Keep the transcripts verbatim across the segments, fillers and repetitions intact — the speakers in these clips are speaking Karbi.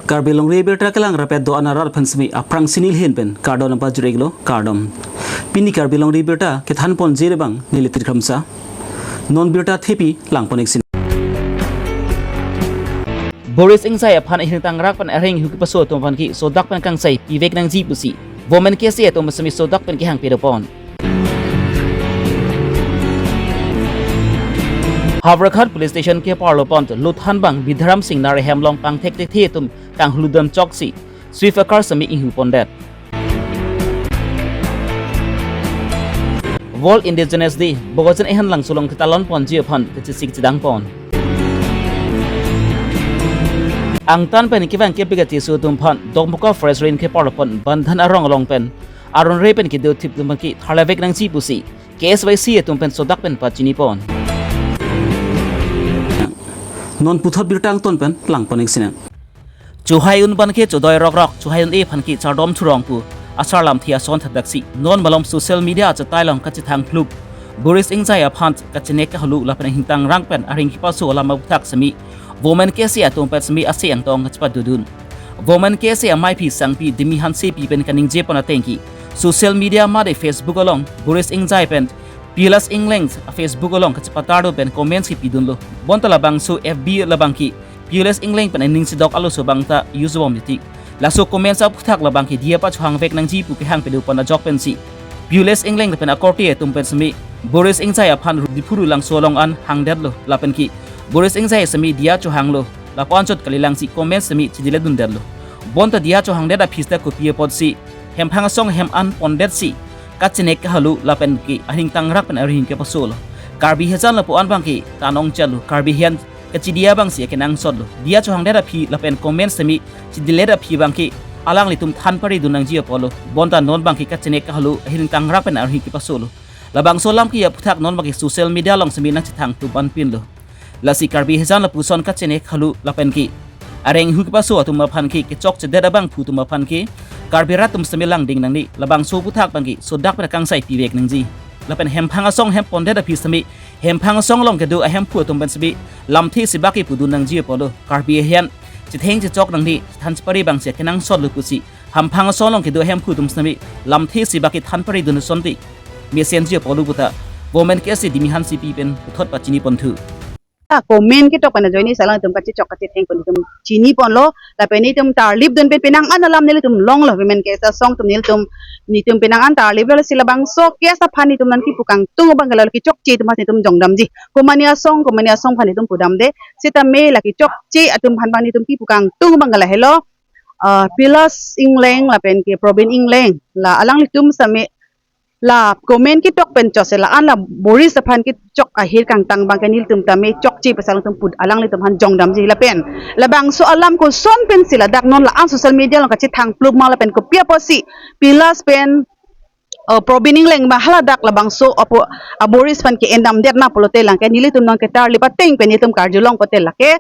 Karbi Longri Abirta kelang rapet do-an arat aphan semi aphrangsi neli ahin pen kardom nangpajir-iklo, kardom. Pini Karbi Longri Abirta kethan ponji abang neli Tirkhamsa. Non birta thepi lang pon-iksin. Boris Engjai aphan ahirtangrak pen areng hu kepaso atum aphan ke sodak pen kangsai pivek nangji pusi Women K S A atum semi sodak pen kehang pado pon. Howraghat Police Station keparlo pon luthan abang Bidharam Singnar ahem along pangthek thekthe atum kanghludam choksi sweeper semi inghu pondet. World Indigenous Day, Bokajan ehan langso along ketalon ponji aphan kachesik chedang pon. Angtan pen kevang kepik acheso atum aphan Dokmoka Forest Range keparlo pon bandhan arong along pen aron re pen kedo thip atum aphan ke tharlavek nangji pusi K S Y C atum pen sodak pen pachini pon. Non puthot birta angton pen lang pon-iksin. Chohai un abang ke chodoi rokrok, chohai un-e aphan ke chardom thurong pu asar lamthe ason thakdaksi non malom social media achetai along kachethang phlup Boris Engjai aphan kachenek kahalo lapen ahirtangrak pen areng kepaso alam aputhak semi Women K S A atum pen semi ase angtong kachepadodun. Women K S A amei aphi sangpi Dimi Hansepi pen kaningje pon ateng ke social media mate Facebook along Boris Engjai pen Pilas Engleng a Facebook along kachepatar do pen comments kepidunlo. Bonta labangso F B labang ke Pilas Engleng pen aning chedok aloso abang ta use bom titi. Laso comments aputhak labang ke diya pachohangvek nangji pu kehang pado pon ajok pensi Pilas Engleng pen akorte atum pen semi Boris Engjai aphan Diphu Rulangso along an hangdetlo lapen ke Boris Engjai semi diya chohanglo. Lapu anchot kalilangsi comments semi chedeletdundetlo. Bonta diya chohangdet aphi ta kopi apotsi Hemphang asong ahem an pondetsi kachenek kahalo lapen ke ahirtangrak pen areng kepasolo. Karbi hejan lapu-an abang ke tanong chalo, Karbi ahin kachidi abangsi akenangsotlo. Diya chohangdet aphi lapen comments semi chedelet aphi abang ke alanglitum than paridun nangji apotlo. Bonta non abang ke kachenek kahalo ahirtangrak pen areng kepasolo. Labangso alam ke aputhak non abang ke social media along semi nangchethang thup anpinlo. Lasi Karbi hejan lapuson kachenek kahalo lapen ke areng hu kepaso atum aphan ke kechokchedet abangphu atum aphan ke Karbi rat atum semi langding nangne. Labangso aputhak abang ke sodak pen kangsai pivek nangji. Lapen Hemphang asong ahem pondet aphi semi Hemphang asong along kedo ahemphu atum pen semi lamthe si bak kepudun nangji apotlo. Karbi ahin chetheng chechok nangne, than chepari abangsi akenangsotlo pusi Hemphang asong along kedo ahemphu atum semi lamthe si bak kethan paridun asonte mesenji apotlo puta Women K S A Dimi Hansepi pen puthot pachini ponthu. Ah, comment ketok pen ajoine si alangtum kachechok kachetheng pen itum chini ponlo, lapen itum tarlipdun pen penang an alam nelitum longlo, Women K S A asong atum nelitum, netum penang an tarliplo, lasi labangso K S A aphan itum nangkipu kangtung abang ke la kechokche atum aphan itum jongdamji. Komane asong, komane asong aphan itum pudamde. Sitame la kechokche atum aphan abang itum kipu kangtung abang ke lahelo. Ah, Pilas Engleng lapen ke Probin Engleng, la alanglitum semi la comment ketok pen chot si la-an la Boris aphan kechok ahir kangtang abang ke nelitum tame chokche pu si alangtum pud-, alanglitum aphan jongdamji lapen labangso alam koson pensi ladak non la-an social media along kachethang phlup ma lapen kopi apotsi Pilas pen, uh, Probin Engleng ma haladak labangso apo, uh, Boris aphan ke-endamdet ma pulote lake nelitum non ketarlip ateng pen nelitum karjulong pote lake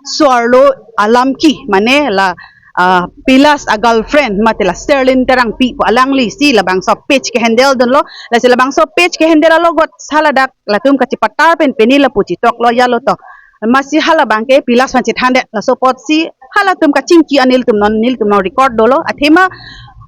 so-arlo alam ke, mane la, ah, Pilas a girlfriend mate la Serlin Terangpi pu alangli si labangso page ke-handle dunlo, lasi labangso page ke-handle alogot si haladak latum kachepatar pen pini lapu chetoklo yalo to. Masi hala abang ke Pilas aphan chethandet, laso apotsi halatum kachingki an nelitum non, nelitum non record dolo, athema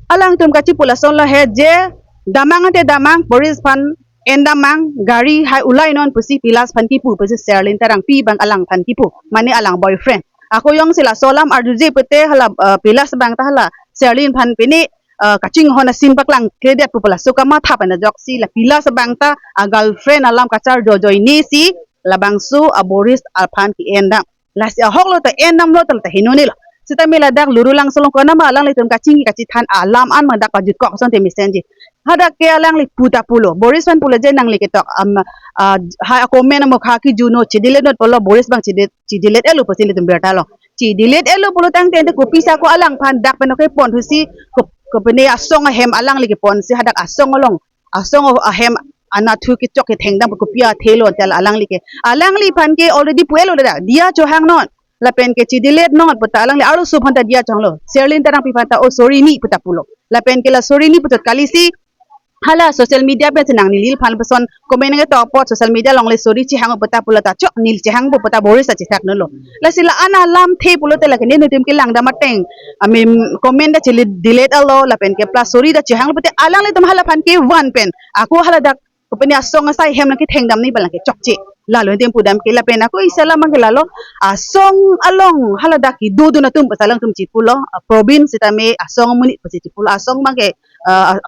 alangtum kachipu lason lo he je damnang ante damnang, Boris aphan endamnang, gari hai ulai non pusi Pilas aphan kipu pusi Serlin Terangpi abang alangphan kipu, mane alang boyfriend. Ako jongsi laso alam arjuje pute hala, eh, Pilas abang ta hala Serlin aphan pini, eh, kachinghon asin paklangkledet pu pu laso kamatha pen ajoksi la Pilas abang ta a girlfriend alam kacharjo ajoine si labangso a Boris aphan ke-endam. Lasi ahoklo ta endamlo ta la ta henonelo. Sitame ladak Lurulangso along konatma alanglitum kachingki kachethan alam an abang dak pajutkok asonte mesenji. Hadak ke alangli pu ta pulo. Boris aphan pulo je nangli ketok, am, ah, hai a comment amokha kijuno chedelet non pulo, Boris abang chede-, chedelet-etlo pusi nelitum birta lo. Chedelet-etlo pulo tangte ante kopisi ako alangphan dak pen kepon thusi ko, kopine asong ahem alangli keponsi hadak asong along, asong ahem anatthu kechok kethengdam kopi athelo ante alangli ke. Alangliphan ke already pu-etlo dak, diya chohang non lapen ke chedelet non puta alangli arloso aphan ta diya chohanglo. Serlin Terangpi aphan ta, "Oh, sorry ni," puta pulo. Lapen ke la sorry ni puthot kalisi hala social media pensi nang neliphan lapuson comment nangketok apot social media along le sorry chehang puta pulo ta chok neli chehangpo puta Boris ta chethak nolo. Lasi la-an alamthe pulote lake nelitum kelangdam ateng, ami comment ta chili delete lo lapen ke plus sorry ta chehang pulote alanglitum halaphan kevan pen ako hala dak kopine asong asai hem nangkethengdam ni palang ke chokche. Lalo nelitum pudam ke lapen ako isi alam abang ke lalo, asong along hala dak kedodun atum pu alangtum chipulo, ah, province sitame asong amonit pusi chipulo, asong abang ke, ah,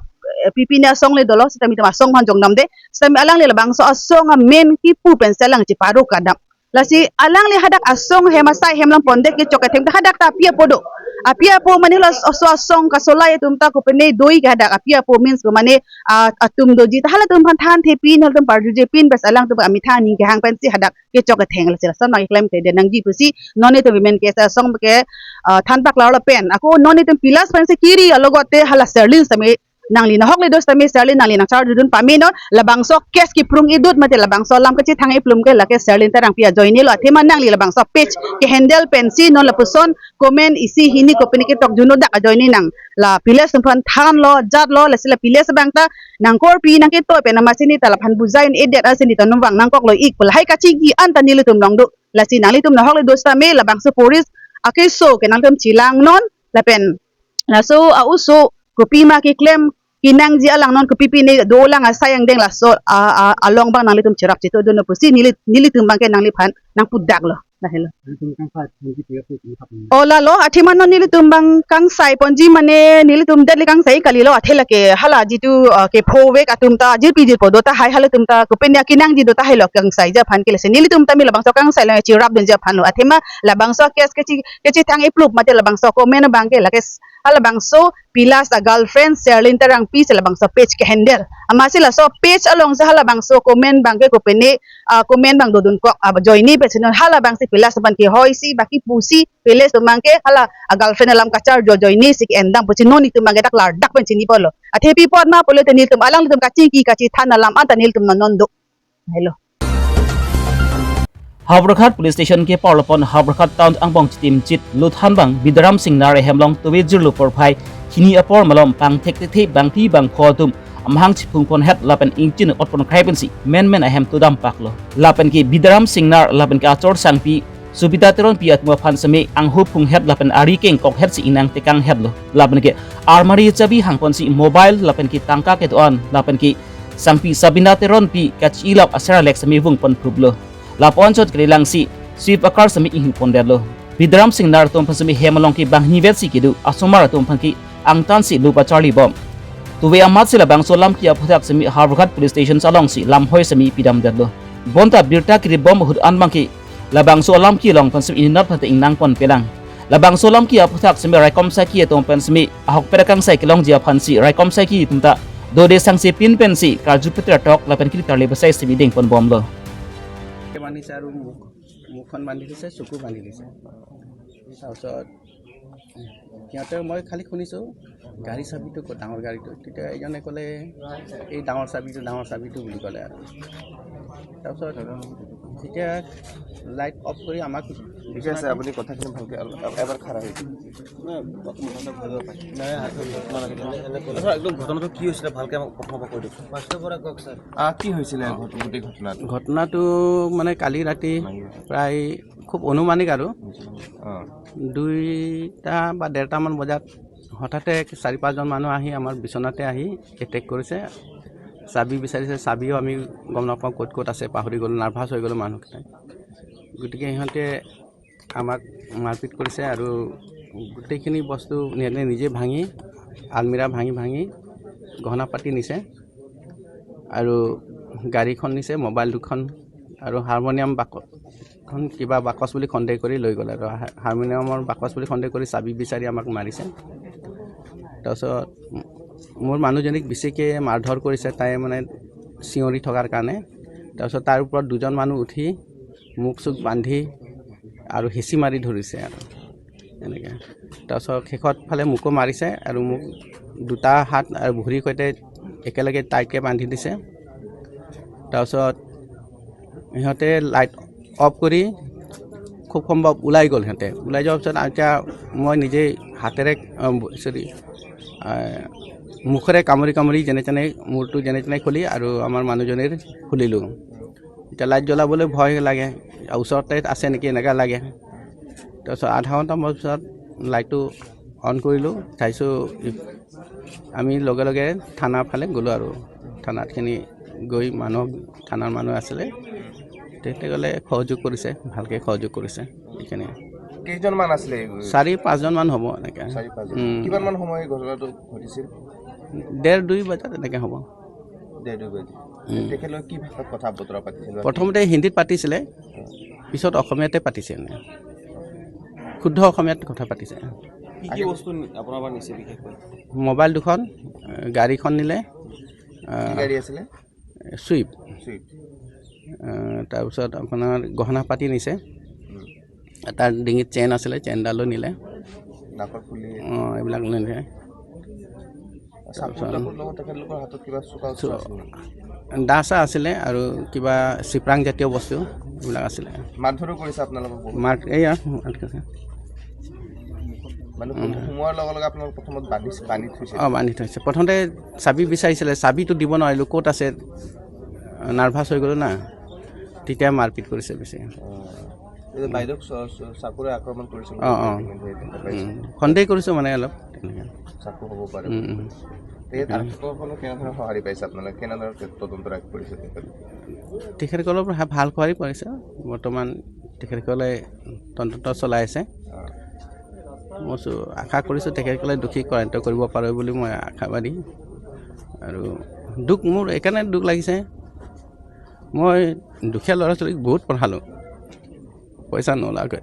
P P ne asong le dolo, sitame itum asong aphan jongdamde, sitame alangli labangso asong amen kipu pensi alang cheparo kadam. Lasi alangli hadak asong hem asai hem along pondet kechok ketheng ta hadak ta api apo do. Api apo mane la aso asong kasolai atum ta kopine doi ke hadak api apo means ko mane, ah, atum doji ta halatum aphan thanthepin halatum parjujepin bas alangtum amitha aning kehang pensi hadak kechok ketheng lasi lason nang klemkledet nangji pusi non itum women ke asong ke, ah, thanpak lalo pen. Ako non itum pilas pensi kiri alogote hala Serlin sitame nangli nahok le dos tame Serlin nangli nang charge dun pame non labangso case kiprung idut mate labangso alam kachethang iplum ke lake Serlin Terangpi ajoine lo athema nangli labangso page ke handle pensi non lapuson comment isi hini kopine ketok juno dak ajoine nang la pilas aphan thanlo jatlo lasi la pilas abang ta nangkorpi nangketoi pen amatsi neta laphan bujai un-edet asi neta num vang nangkoklo ik pu lahai kachingki anta nelitum along do lasi nanglitum nahok le dos tame labangso Boris akeso ke nangtum chelang non lapen laso a-oso kopima keklem kenangji alang non kopi pine dolang asai angdeng laso a, a, along abang nanglitum cherap chito dun pusi neli nelitum abang ke nangliphan nangpudaklo. Lahelo. Nelitum kangsa thengji pia pu kangsa pun. O lalo athema non nelitum abang kangsai ponji mane nelitum det le kangsai kalilo athe lake hala jitu, ah, kephovek atum ta jirpi jirpo do tahai halatum ta kopine kenangji do tahailo kangsaiji aphan ke lasi nelitum tame labangso kangsai lo cherap dunji aphan lo athema labangso case kechi kechethang iplup mate labangso comment abang ke lake s-, halabangso pilas a-girlfriend Serlin Terangpi si labangso page ke handle. Amatsi laso page alongsi halabangso comment abang ke kopine, ah, comment abang dodun kok ajoine pensi non halabangsi pilas aphan kehoi si baki pusi pilas atum abang ke hala a-girlfriend alam kacharjo ajoine si ke-endam pusi non itum abang ke dak lardak pen chini pulo. Athe pi apot ma pulote nelitum alanglitum kachingki kachethan alam anta nelitum non non do. Lahelo. Howraghat Police Station ke parlopon Howraghat Town angbong chitim chit luthan abang Bidaram Singnar ahem along tove jirlo porphai hini apor malom pangthek thekthe bangpi bangpho atum amahang chiphungponhet lapen ingchin otponkhai pensi menmen ahem todam paklo. Lapen ke Bidaram Singnar lapen ke achor sangpi Subida Teronpi atum aphan seme anghu phunghet lapen ari kengkokhet si ingnang tekanghetlo. Lapen ke armari chabi hangponsi mobile lapen ke tangka kedo-an lapen ke sangpi Sabina Teronpi kachi-ilap asera lek seme vungpon phuplo. Lapu-an chot kelelangsi sweep akar seme inghupondetlo. Bidaram Singnar atum aphan seme hem along ke banghini vetsi kedo asomar atum aphan ke angtansi lupa charlibom. Tove amatsi labangso alamki aphuthak seme Howraghat Police Station alongsi lamhoi seme pidamdetlo. Bonta birta kiribom ahut an abang ke labangso alamki along aphan seme inut aphan ta ingnangponpelang. Labangso alamki aphuthak seme raikom saiki atum aphan seme ahokpet akangsai kelongji aphansi raikom saiki atum ta dode sangse pin pensi karju petra tok lapen kiri tarle besai seme dengponbomlo. বান্ধিছে আৰু মুখ, মুখখন বান্ধি দিছে, চকু বান্ধি দিছে। তাৰপিছত সিহঁতে, মই খালি শুনিছোঁ গাড়ী চাবিটো ক'ত, ডাঙৰ গাড়ীটো। তেতিয়া এজনে ক'লে, "এই ডাঙৰ চাবিটো, ডাঙৰ চাবিটো" বুলি ক'লে আৰু। তাৰপিছত যেতিয়া লাইট অফ কৰি আমাক ঠিকে আছে, আপুনি কথাখিনি ভালকে অলপ এবাৰ খাৰা হৈ দিয়ক। নাই, হাতত জোপ মাৰা নাই, এনে, এনে ক'লে। আচ্ছা, একদম ঘটনাটো কি হৈছিলে ভালকে আমাক প্ৰথমৰ পৰা কৈ দিয়ক। ফাৰ্ষ্টৰ পৰা কওক ছাৰ। আহ, কি হৈছিলে ঘট-, গোটেই ঘটনাটো? ঘটনাটো মানে কালি ৰাতি প্ৰায় খুব অনুমানিক আৰু অ। দুইটা বা ডেৰটামান বজাত হঠাতে চাৰি পাঁচজন মানুহ আহি আমাৰ বিচনাতে আহি এটেক কৰিছে। চাবি বিচাৰিছে, চাবিও আমি গম নাপাওঁ ক'ত ক'ত আছে, পাহৰি গ'লোঁ, নাৰ্ভাছ হৈ গ'লোঁ মানুহকেইটাই। গতিকে সিহঁতে আমাক মাৰপিট কৰিছে আৰু গোটেইখিনি বস্তু সিহঁতে নিজে ভাঙি, আলমিৰা ভাঙি ভাঙি গহনা পাতি নিছে আৰু গাড়ীখন নিছে, মোবাইল দুখন আৰু হাৰমনিয়াম বাকচ, খন কিবা বাকচ বুলি সন্দেহ কৰি লৈ গ'ল আৰু হা-, হাৰমনিয়ামৰ বাকচ বুলি সন্দেহ কৰি চাবি বিচাৰি আমাক মাৰিছে। তাৰপিছত মোৰ মানুহজনীক বেছিকৈ মাৰধৰ কৰিছে, তাই মানে চিঞৰি থকাৰ কাৰণে। তাৰপিছত তাৰ ওপৰত দুজন মানুহ উঠি মুখ চুখ বান্ধি আৰু হেঁচি মাৰি ধৰিছে আৰু এনেকৈ। তাৰপিছত শেষত ফালে মোকো মাৰিছে আৰু মোক দুটা হাত আৰু ভৰিৰ সৈতে একেলগে টাইটকৈ বান্ধি দিছে। তাৰপিছত সিহঁতে লাইট অফ কৰি খুব সম্ভৱ ওলাই গ'ল সিহঁতে। ওলাই যোৱাৰ পিছত এতিয়া মই নিজেই হাতেৰে, আহ, চৰি, আহ, মুখেৰে কামুৰি কামুৰি যেনে তেনে মূৰটো যেনে তেনে খুলি আৰু আমাৰ মানুহজনীৰ খুলিলোঁ। এতিয়া লাইট জ্বলাবলৈ ভয় লাগে, ওচৰতে আছে নেকি এনেকুৱা লাগে। তাৰপিছত আধা ঘণ্টামান পিছত লাইটটো অন কৰিলোঁ, চাইছোঁ ই-, আমি লগে লগে থানাৰ ফালে গ'লোঁ আৰু থানাতখিনি গৈ মানুহ, থানাৰ মানুহ আছিলে, তেখেতসকলে সহযোগ কৰিছে, ভালকৈ সহযোগ কৰিছে এইখিনি। কেইজনমান আছিলে এই চাৰি পাঁচজনমান হ'ব এনেকৈ। চাৰি পাঁচজন। উম। কিমান মান সময় এই ঘটনাটো ঘটিছিল? ডেৰ দুই বজাত এনেকৈ হ'ব। ডেৰ দুই বজাত। উম। তেখেতলোকে কি ভাষাত কথা বতৰা পাতিছিল? প্ৰথমতে হিন্দীত পাতিছিলে, পিছত অসমীয়াতে পাতিছে এনে। শুদ্ধ অসমীয়াত কথা পাতিছে। কি কি বস্তু নি-, আপোনাৰ পৰা নিছে বিশেষকৈ? মোবাইল দুখন, এ, গাড়ীখন নিলে, কি আ, গাড়ী আছিলে? চুইফ্ট। চুইফ্ট। আ, তাৰপিছত আপোনাৰ গহনা পাতি নিছে। উম। এটা ডিঙিত চেইন আছিলে, চেইনডালো নিলে। নাকৰ ফুলি। অ, এইবিলাক নিলে। চাকু তাকু লগত তেখেতলোকৰ হাতত কিবা চোকা চো-, চোকা আছিল নেকি? দা চা আছিলে আৰু কিবা চিপৰাং জাতীয় বস্তু এইবিলাক আছিলে। মাৰধৰো কৰিছে আপোনালোকক বহুত? মাৰ, এইয়া, মাৰ কৰিছে। মানে উম। সোমোৱাৰ লগে লগে আপোনালোকক প্ৰথমত বান্ধি, বান্ধি থৈছে? অ, বান্ধি থৈছে। প্ৰথমতে চাবি বিচাৰিছিলে, চাবিটো দিব নোৱাৰিলোঁ, ক'ত আছে, নাৰ্ভাছ হৈ গ'লোঁ না, তেতিয়া মাৰপিট কৰিছে বেছি। অ। এই যে বাইদেউক চ-, চ-, চাকুৰে আক্ৰমণ কৰিছিল অ, বুলি অ। ইতিমধ্যে দেখা পাইছে। উম, সন্দেহ কৰিছোঁ মানে অলপ তেনেকে। চাকু হ'ব পাৰে। উম, উম। এই তাকে। আৰক্ষীসকলে কেনেধৰণৰ সঁহাৰি পাইছে আপোনালোকে? কেনেধৰণৰ তদন্ত আগবঢ়াইছে তেখেতলোকে? তেখেতসকলৰ পৰা ভাল সঁহাৰি পাইছে। বৰ্তমান তেখেতসকলে তদন্ত চলাই আছে। অ। মই চ-, আশা কৰিছোঁ তেখেতসকলে দোষী কৰায়ত্ত কৰিব পাৰে বুলি মই আশাবাদী। আৰু দুখ, মোৰ এইকাৰণে দুখ লাগিছে, মই দুখীয়া ল'ৰা ছোৱালীক বহুত পঢ়ালোঁ, পইচা নোলোৱাকৈ।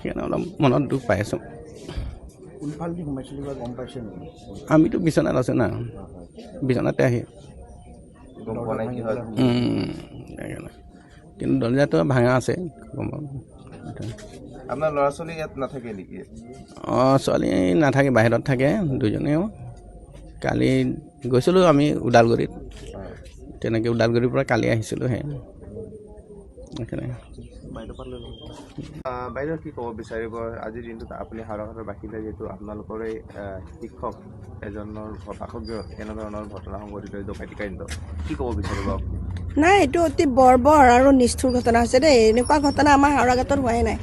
সেইকাৰণে অলপ মনত দুখ পাই আছোঁ। কোনফালেদি সোমাইছিলে কিবা গম পাইছে নেকি? আমিতো বিচনাত আছোঁ না, হয়, হয়। বিচনাতে আহি। গম পোৱা নাই কি হয়? উম, সেইকাৰণে। কিন্তু দৰ্জাটো ভাঙা আছে, গম পাওঁ। আপোনাৰ ল'ৰা ছোৱালী ইয়াত নাথাকে নেকি? অ, ছোৱালী নাথাকে, বাহিৰত থাকে দুজনেও। কালি গৈছিলোঁ আমি ওদালগুৰিত, হয়। তেনেকে ওদালগুৰিৰ পৰা কালি আহিছিলোঁ হে। সেইকাৰণে। বাইদেউ পাতিলে লম। আহ, বাইদেউ, কি ক'ব বিচাৰিব? আজিৰ দিনটোত আপুনি হাওৰাঘাটৰ বাসিন্দা, যিহেতু আপোনালোকৰে, আহ, শিক্ষক এজনৰ ঘ-, বাসগৃহত এনেধৰণৰ ঘটনা সংঘটিত হৈছে, ডকাইতি কাণ্ড, কি ক'ব বিচাৰিব আপুনি? নাই, এইটো অতি বৰ্বৰ আৰু নিষ্ঠুৰ ঘটনা হৈছে দেই। এনেকুৱা ঘটনা আমাৰ হাওৰাঘাটত হোৱাই নাই,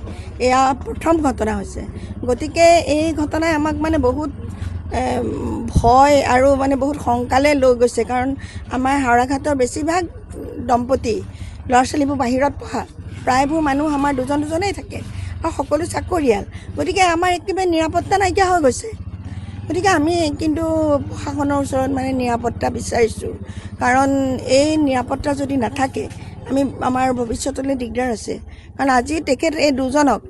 এয়া প্ৰথম ঘটনা হৈছে। গতিকে এই ঘটনাই আমাক মানে বহুত, এ, ভয় আৰু মানে বহুত শংকালৈ লৈ গৈছে, কাৰণ আমাৰ হাওৰাঘাটৰ বেছিভাগ দম্পতী, ল'ৰা ছোৱালীবোৰ বাহিৰত পঢ়া, প্ৰায়বোৰ মানুহ আমাৰ দুজন দুজনেই থাকে আৰু সকলো চাকৰিয়াল। গতিকে আমাৰ একেবাৰে নিৰাপত্তা নাইকিয়া হৈ গৈছে। গতিকে আমি কিন্তু প্ৰশাসনৰ ওচৰত মানে নিৰাপত্তা বিচাৰিছোঁ, কাৰণ এই নিৰাপত্তা যদি নাথাকে, আমি, আমাৰ ভৱিষ্যতলৈ দিগদাৰ আছে। কাৰণ আজি তেখেত এই দুজনক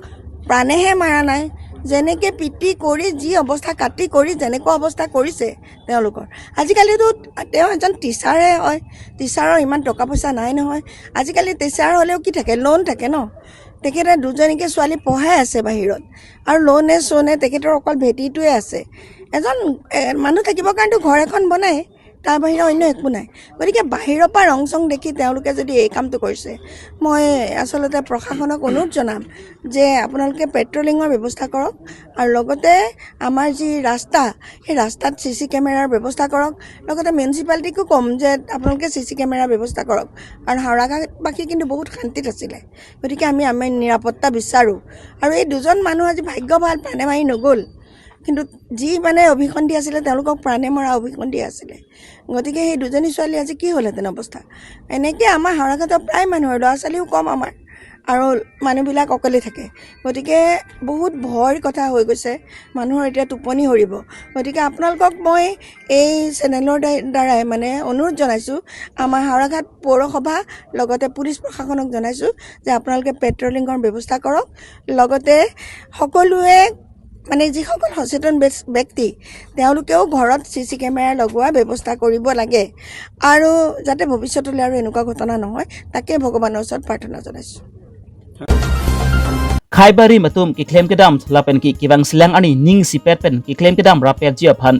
প্ৰাণেহে মাৰা নাই, যেনেকে পিটি কৰি, যি অৱস্থা, কাটি কৰি যেনেকুৱা অৱস্থা কৰিছে, তেওঁলোকৰ। আজিকালিতো তেওঁ এজন টিচাৰে হয়, টিচাৰৰ ইমান টকা পইচা নাই নহয়। আজিকালি টিচাৰ হ'লেও কি থাকে, লোন থাকে ন। তেখেতে দুজনীকে ছোৱালী পঢ়াই আছে বাহিৰত, আৰু লোনে চোনে তেখেতৰ অকল ভেটিটোৱে আছে। এজন, এ, মানুহ থাকিবৰ কাৰণেতো ঘৰ এখন বনায়, তাৰ বাহিৰে অন্য একো নাই। গতিকে বাহিৰৰ পৰা ৰং চং দেখি তেওঁলোকে যদি এই কামটো কৰিছে, মই আচলতে প্ৰশাসনক অনুৰোধ জনাম যে আপোনালোকে পেট্ৰলিঙৰ ব্যৱস্থা কৰক, আৰু লগতে আমাৰ যি ৰাস্তা, সেই ৰাস্তাত চি চি কেমেৰাৰ ব্যৱস্থা কৰক। লগতে মিউনিচিপালিটিকো ক'ম যে আপোনালোকে চি চি কেমেৰাৰ ব্যৱস্থা কৰক, কাৰণ হাওৰাঘাটবাসী কিন্তু বহুত শান্তিত আছিলে। গতিকে আমি, আমি নিৰাপত্তা বিচাৰোঁ। আৰু এই দুজন মানুহ আজি ভাগ্য ভাল, প্ৰাণে মাৰি নগ'ল, কিন্তু যি মানে অভিসন্ধি আছিলে, তেওঁলোকক প্ৰাণে মৰা অভিসন্ধি আছিলে। গতিকে সেই দুজনী ছোৱালী আজি কি হ'লহেঁতেন অৱস্থা? এনেকে আমাৰ হাওৰাঘাটৰ প্ৰায় মানুহৰ, ল'ৰা ছোৱালীও কম আমাৰ, আৰু মানুহবিলাক অকলে থাকে। গতিকে বহুত ভয়ৰ কথা হৈ গৈছে, মানুহৰ এতিয়া টোপনি সৰিব। গতিকে আপোনালোকক মই এই চেনেলৰ দ্বাই-, দ্বাৰাই মানে অনুৰোধ জনাইছোঁ, আমাৰ হাওৰাঘাট পৌৰসভা লগতে পুলিচ প্ৰশাসনক জনাইছোঁ যে আপোনালোকে পেট্ৰলিঙৰ ব্যৱস্থা কৰক, লগতে সকলোৱে মানে যিসকল সচেতন ব্যস-, ব্যক্তি, তেওঁলোকেও ঘৰত চি চি কেমেৰা লগোৱাৰ ব্যৱস্থা কৰিব লাগে, আৰু যাতে ভৱিষ্যতলৈ আৰু এনেকুৱা ঘটনা নহয়, তাকে ভগৱানৰ ওচৰত প্ৰাৰ্থনা জনাইছোঁ। Khaibarim atum keklem kedam lapen ke kevang selang arni ning isipet pen keklem kedam rapetji aphan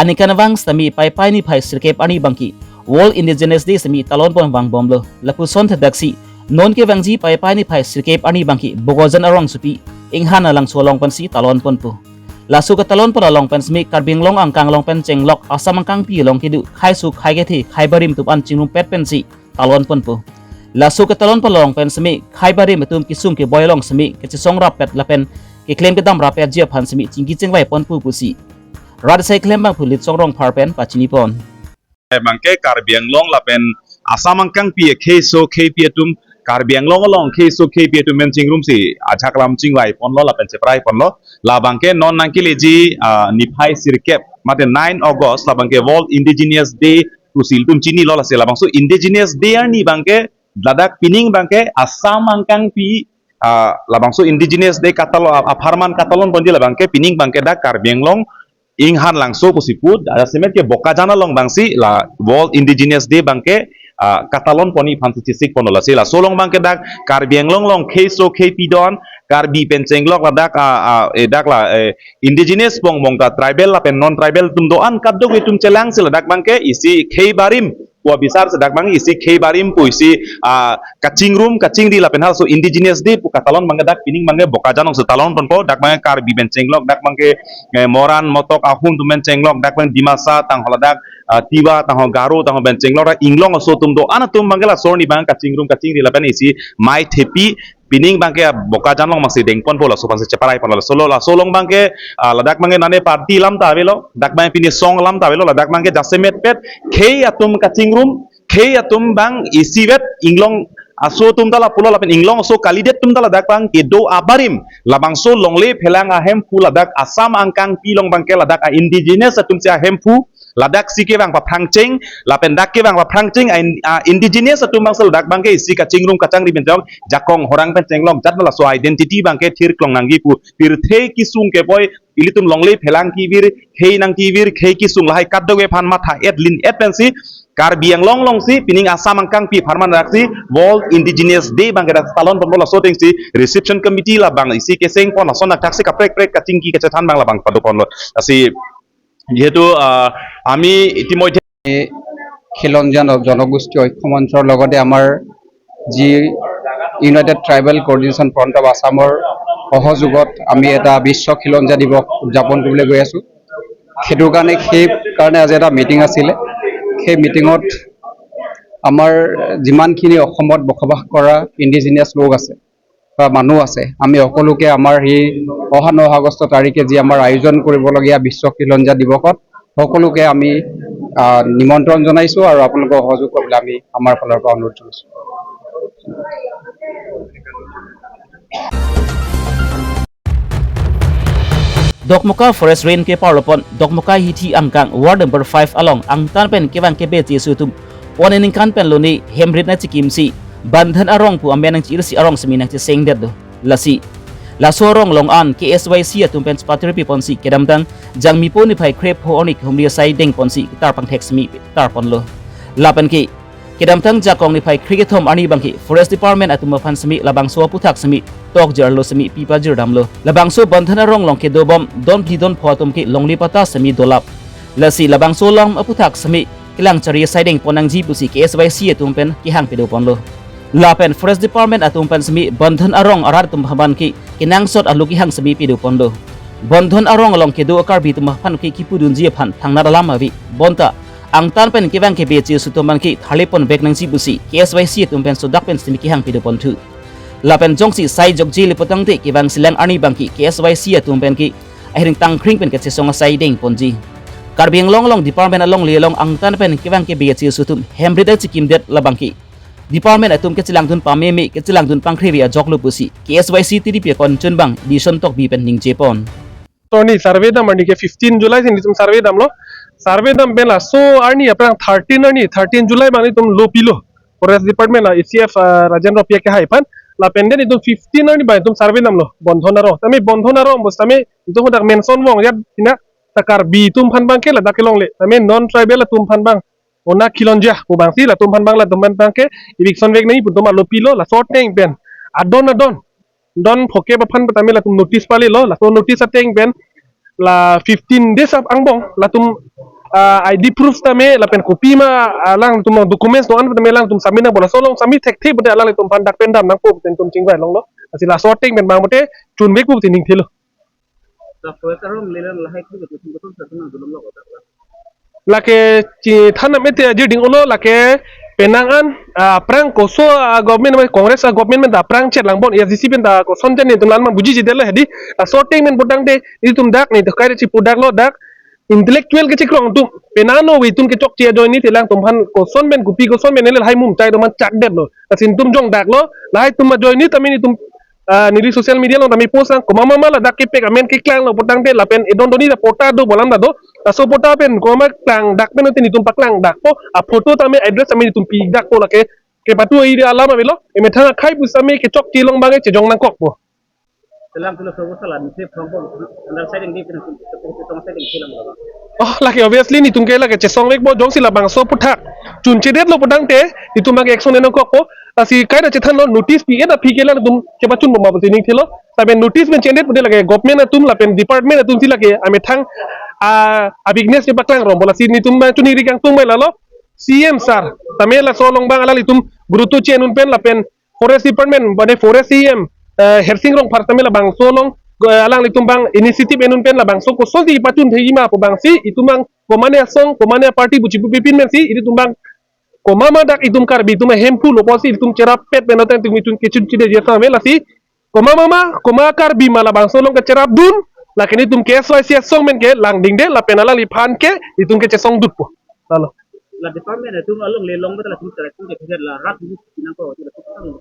aningkanvang sitame Paipai niphai sirkep arni abangke World Indigenous Day sitame talon pon vangbomlo. Lapuson thekdaksi non kevangji Paipai niphai sirkep arni abangke Bokajan arongsopi Inghan Alangso along pensi talon ponpo. Laso ketalon pon along pen semi Karbi Anglong angkang along pen chenglok Assam angkangpi along kedo khei so khei kethe khei barim atum an chingrumpet pensi talon ponpo. Laso ketalon pon along pen semi khei barim atum kesung keboi along semi kechesong rappet lapen keklem kedam rappetji aphan semi chingki chingvai ponpo pusi rat asai keklem abangphu Litsong Rongphar pen pachini pon. Abangke Karbi Anglong lapen Assam angkangpi khei so kheipi atum, Karbi Anglong along khei so kheipi atum pen chingrumsi ajak lam chingvai ponlo lapen cheprai ponlo. Labangke non nangkeleji, ah, niphai sirkep mate nine August labangke World Indigenous Day pusi ilitum chinilo. Lasi labangso Indigenous Day arni abangke ladak pining abangke Assam angkangpi, ah, labangso Indigenous Day katalon, apharman katalon ponji labangke pining abangke dak Karbi Anglong Inghan Langso pusi pu, jasemet ke Bokajan along abangsi la World Indigenous Day abangke, ah, katalon ponji aphansi chesik ponlo. Lasi laso along abangke dak Karbi Anglong along khei so kheipi do-an, Karbi pen chenglok ladak, ah, ah, eh, dak la, eh, indigenous bong bong ta tribal lapen non tribal atum do-an kadokave atum chelangsi ladak abangke isi khei barim pu abisar si dak abang isi khei barim pu isi, ah, kachingrum kachingri lapen halaso Indigenous Day pu katalon abangke dak pining abangke Bokajan alongsi talon ponpo. Dak abangke Karbi pen chenglok, dak abangke, eh, Moran Motok Ahom atum pen chenglok, dak abang Dimasa tangho ladak, ah, Tiwa tangho Garo tangho pen chenglok, dak inglong aso atum do-an atum abangke laso arni abang kachingrum kachingri lapen isi mei thepi pining abangke Bokajan along abangsi deng ponpo, laso aphansi cheprai ponlo. Laso lo, laso along abangke, ah, ladak abangke nane party alam ta avelo, dak abang pini song alam ta avelo, ladak abangke jasemet pet khei atum kachingrum, khei atum abang isivet inglong aso atum ta lapulo lapen inglong aso kalidet atum ta ladak abang kedo abarim labangso longle phelang ahemphu ladak Assam angkangpi along abangke ladak a indigenous atumsi ahemphu, ladak si kevang paphrangcheng lapen dak kevang paphrangcheng a in-, a indigenous atum abangsi ladak abangke isi kachingrum kachingri pen jong jakong horang pen chenglok jat ma laso identity abangke thirklong nangji pu pirthe kesung keboi ilitum longle phelang kevir, khei nangkevir, khei kesung lahai kadokave aphan matha et lin et pensi Karbi Anglong alongsi pining Assam angkangpi apharman daksi World Indigenous Day abangke dak talon ponpo. Laso atengsi reception committee labang isi keseng pon lason dak thaksi kaprek prek kachingki kachethan abang labang pado ponlo. Lasi যেহেতু, আহ, আমি ইতিমধ্যে খিলঞ্জীয়া জন-, জনগোষ্ঠী ঐক্য মঞ্চৰ লগতে আমাৰ যি United tribal coordination front of আছামৰ সহযোগত আমি এটা বিশ্ব খিলঞ্জীয়া দিৱস উদযাপন কৰিবলৈ গৈ আছোঁ। সেইটো কাৰণে, সেই কাৰণে আজি এটা মিটিং আছিলে। সেই মিটিঙত আমাৰ যিমানখিনি অসমত বসবাস কৰা ইণ্ডিজিনিয়াছ লোক আছে বা মানুহ আছে, আমি সকলোকে আমাৰ সেই অহা ন আগষ্ট তাৰিখে যি আমাৰ আয়োজন কৰিবলগীয়া বিশ্ব খিলঞ্জীয়া দিৱসত সকলোকে আমি, আহ, নিমন্ত্ৰণ জনাইছোঁ আৰু আপোনালোকৰ সহযোগ কৰিবলৈ আমি আমাৰ ফালৰ পৰা অনুৰোধ জনাইছোঁ। Dokmoka Forest Range keparlo pon Dokmoka hithi angkang ward number five along angtan pen kevang kebe chesu atum pon eningkan pen loni hemrit nangchikimsi Bandhan arong pu amen nangchi-irsi arong semi nangchesengdetlo. Lasi laso arong along an K S Y C atum pen chepatiri pi ponsi kedamtang Jangmipo niphai krepho arni humri asai deng ponsi ketar pangthek semi ketar ponlo. Lapen ke kedamtang Jakong niphai kre kethom arni abangke Forest Department atum aphan semi labangso aputhak semi tokjirlo semi pi pajirdamlo. Labangso Bandhan arong along kedo bom don phli don pho atum ke longle patta semi dolap. Lasi labangso alam aputhak semi kelang chari asai deng pon nangji pusi K S Y C atum pen kehang pado ponlo. Lapen Forest Department atum pen semi Bandhan arong arat atum aphan ke kenangsot alo kehang semi pado ponlo. Bandhan arong along kedo a-Karbi atum aphan ke kipudunji aphan thangnat alam ave. Bonta angtan pen kevang kebe chesu atum aphan ke tharle ponvek nangji pusi K S Y C atum pen sodak pen semi kehang pado ponthu. Lapen jongsi sai jokje le putangte kevang silang arni abangke K S Y C atum pen ke ahireng tangkring pen kachesong asai deng ponji. Karbi Anglong along department alongle along angtan pen kevang kebe chesu atum hemrit nangchikimdet labangke department atum kachelangdun pameme, kachelangdun pangkhreve ajoklo pusi K S Y C T D P akon chunbang Dison Tokbi pen ningje pon. Toni survey dam arni ke fifteen July si nelitum survey damlo. Survey dam pen laso arni aphrang thirteen arni, thirteen July abang nelitum lo pilo. Forest Department la A C F, ah, Rajendra P A kehai aphan. Lapen den itum fifteen arni abang itum survey damlo. Bandhan arong. Tame Bandhan arong bos tame itum hodak mention vong ya tina ta Karbi atum aphan abangke ladak kelongle. Tame non tribal atum aphan abang. Ona khilonjia pu abangsi latum aphan abang latum aphan abangke eviction vek nangji pu itum alo pilo laso ateng pen. Adon adon. Don phokep aphan tame latum notice palelo, laso notice ateng pen la fifteen days ap angbong latum, ah, I D proof tame lapen kopima alangtum documents do-an tame alangtum submit nangpo, laso along submit thekthe pute alangtum aphan dak pen dam nangpo pute itum chingvai longlo. Lasi laso ateng pen abang pute chunvek pu pute ningthelo. Doctor Karom Leland lahai kri ke tum betul satu nang belum lo kota. Lake chethan nam ete ajir ding ulo lake penang an, ah, aphrang koso a-government, Congress a-government pen ta aphrang chet lang bon, A S D C pen ta koson jan netum lan ma buji jidel hedi, ah, sorting men putangte netum dak ne to kai chipu dak lo dak intellectual kechekrong atum penang no we tum kechokche ajoine te lang atum aphan koson pen kopi koson pen nele lahai mum chai atum aphan chak det lo. Lasi netum jong dak lo, lahai atum ajoine tame netum, ah, neli social media along tame post lang, komat ma ma ladak kepek amen keklang lo putangte lapen edon doni ta patta do bolam ta do. Laso patta pen komat klang dak pen te netum paklang dakpo, a-photo tame address tame netum pi dakpo lake kepatu ide alam avelo, emethang akhai pusitame kechokche along abang ke chejong nangkokpo. Selam pulo sobo sala nise from bo andar side nge pina tum tong side nge lang ba. Oh, lake obviously netum ke lake chesong vekpo jongsi labangso aphuthak chunchedet lo putangte netum abang action nangkokpo. Lasi kaita chethan lo notice pi-et aphi ke lang netum kepachun bomba pusi ning thelo. Lapen notice pen chendet pute lake government atum lapen department atum si lake amethang a, a-business kepaklang rong bola si netum abang chuningri kangtung mai lalo. C M sir tame laso along abang alanglitum gurutu chen un pen lapen Forest Department, bade Forest C M, eh, Hersing Rongphar tame labangso along, eh, alanglitum abang initiative en un pen labangso kosonsi pachun thekji ma pu abangsi, itum abang komane asong, komane party buchi pipin pensi, itum abang komat ma dak itum Karbi atum ahemphu lo pusi itum cherap pet pen oten itum itum kechun chide je sa me lasi, komat ma ma, komat Karbi ma labangso along kecherap dun, lake netum K S Y C asong pen ke langdingde lapen alangliphan ke itum ke chesong dutpo. Lalo. La department atum along le long betul atum terak atum ke la rat ini pinang ko, la tukang.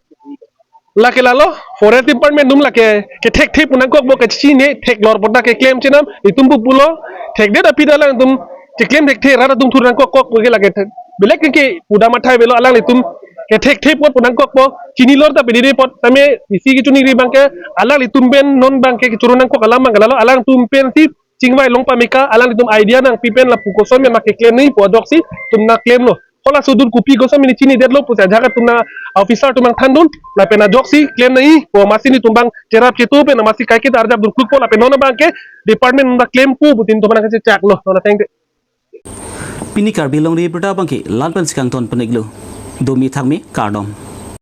Lake lalo, Forest Department atum lake kethekthe pu nangkokpo, kachini theklor pota keklem chenam, itum pu pulo thekdet aphi ta alangtum cheklem thekthe, rat atum thur nangkokpo ke lake thek. Belek ke puda mathai avelo, alanglitum kethekthe apot pu nangkokpo, chinilor ta pedire apot tame isi kechuningri abang ke alanglitum pen non abang ke kechoro nangkok alam abang ke lalo, alangtum pensi chingvai long pameka, alanglitum idea nangpi pen lapu koson pen ma keklem nangji pu ajoksi itum nangklemlo. Halaso dun kopi koson pen chinidetlo pusi ajahak atum na officer atum nangthandun, lapen ajoksi klem nangji pu amatsi netum abang cherap chetu pen amatsi kaiketa arjap dun klukpo lapen non abang ke department nangklempo putin atum nangkachechaklo. Non ateng te. Pini Karbi Longri Abirta abang ke la-an pensi kangton pon-iklo. Domi thakmi kardom.